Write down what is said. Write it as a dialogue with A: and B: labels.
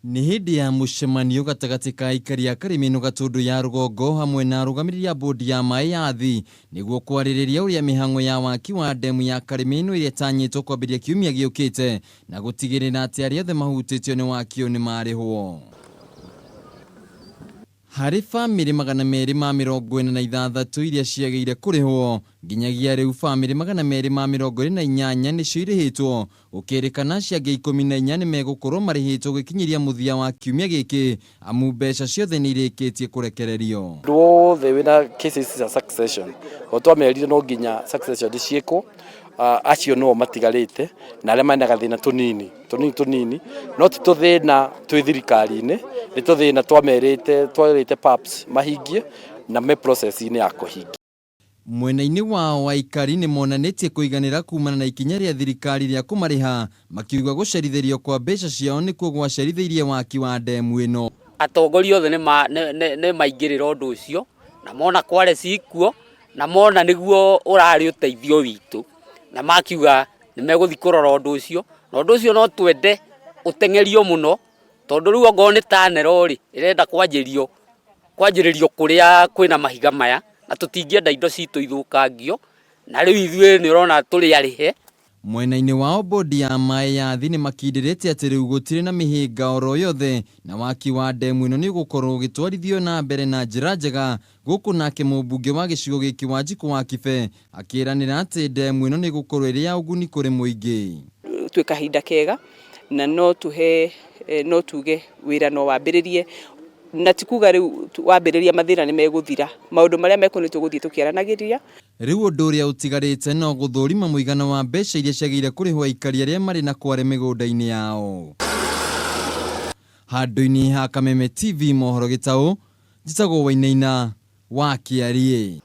A: Nĩ hĩndĩ ya mũcemanio gatagatĩ ka aikari a Karĩmĩnũ Gatũndũ ya rũgongo hamwe na arũgamĩrĩri a bodi ya maĩ ya Athi nĩguo kwarĩrĩria ũrĩa mĩhang'o ya waki wa ndemu ya Karĩmĩnũ ĩrĩa ĩtanyĩtwo kwambĩrĩria kiumia gĩũkĩte na gũtigĩrĩra atĩ arĩa othe mahutĩtio nĩ waki ũyũ nĩ marĩhwo. Harĩ famĩlĩ 246 iria ciagĩire kũrĩhwo, nginyagia rĩu famĩlĩ 228 nĩcio irĩhĩtwo, gũkĩrĩkana acio angĩ 14 nĩ megũkorwo marĩhĩtwo gũkinyĩria mũthia wa kiumia gĩkĩ amu mbeca ciothe nĩ irĩkĩtie kũrekererio.
B: Andũ othe wĩna cases cia succession, o twamerire no nginya succession ciĩkwo, acio no matigarĩte na arĩa mena gathĩna tũnini tũnini tũnini, no ti tũthĩna twĩ thirikari-inĩ, nĩ tũthĩna twamerĩte twerĩte PAPs mahingie na me process-inĩ ya kũhingia.
A: Mwena-inĩ wao aikari nĩ monanĩtie kũiganĩra kumana na ikinya rĩa thirikari rĩa kũmarĩha, makiuga gũcerithĩrio kwa mbeca ciao nĩkuo gwacerithĩirie waki wa ndemu ĩno.
C: Atongoria othe nĩ maingĩrĩra ũndũ ũcio na mona kware cikuo na mona nĩguo ũrarĩ ũteithio witũ na makiuga nĩ megũthiĩ kũrora ũndũ ũcio, na ũndũ ũcio no twende ũteng'erio mũno tondũ rĩu okorwo nĩ tanero rĩ, ĩrenda kwanjĩrio kwanjĩrĩrio kũrĩa kwĩna mahiga maya na tũtingĩenda indo citũ ithũkangio, na rĩu ithuĩ nĩ ũrona tũrĩ arĩhe.
A: Mwena-inĩ wao bodi ya maĩ ya Athi nĩ makindĩrĩte atĩ rĩu gũtirĩ na mĩhĩnga oro yothe na waki wa ndemu ĩno nĩ ũgũkorwo ũgĩtwarithio na mbere na njĩra njega, gũkũ nake mũmbunge wa gĩcigo gĩkĩ Wanjikũ wa Kibe akĩranĩra atĩ ndemu ĩno nĩ ĩgũkorwo ĩrĩ ya ũguni kũrĩ mũingĩ.
D: Twĩ kahinda kega na no tuhe no tuge wĩra no wambĩrĩrie na ti kuga rĩu wambĩrĩria mathĩna nĩ megũthira, maũndũ marĩa mekuo nĩ tũgũthiĩ tũkĩaranagĩria.
A: Rĩu ũndũ ũrĩa ũtigarĩte no gũthũrima mũigana wa mbeca iria ciagĩrĩire kũrĩhwo aikari arĩa marĩ na kware mĩgũnda-inĩ yao. Handũ-inĩ ha Kameme TV mohoro gĩtaũ, njĩtagwo Wainaina wa Kĩariĩ.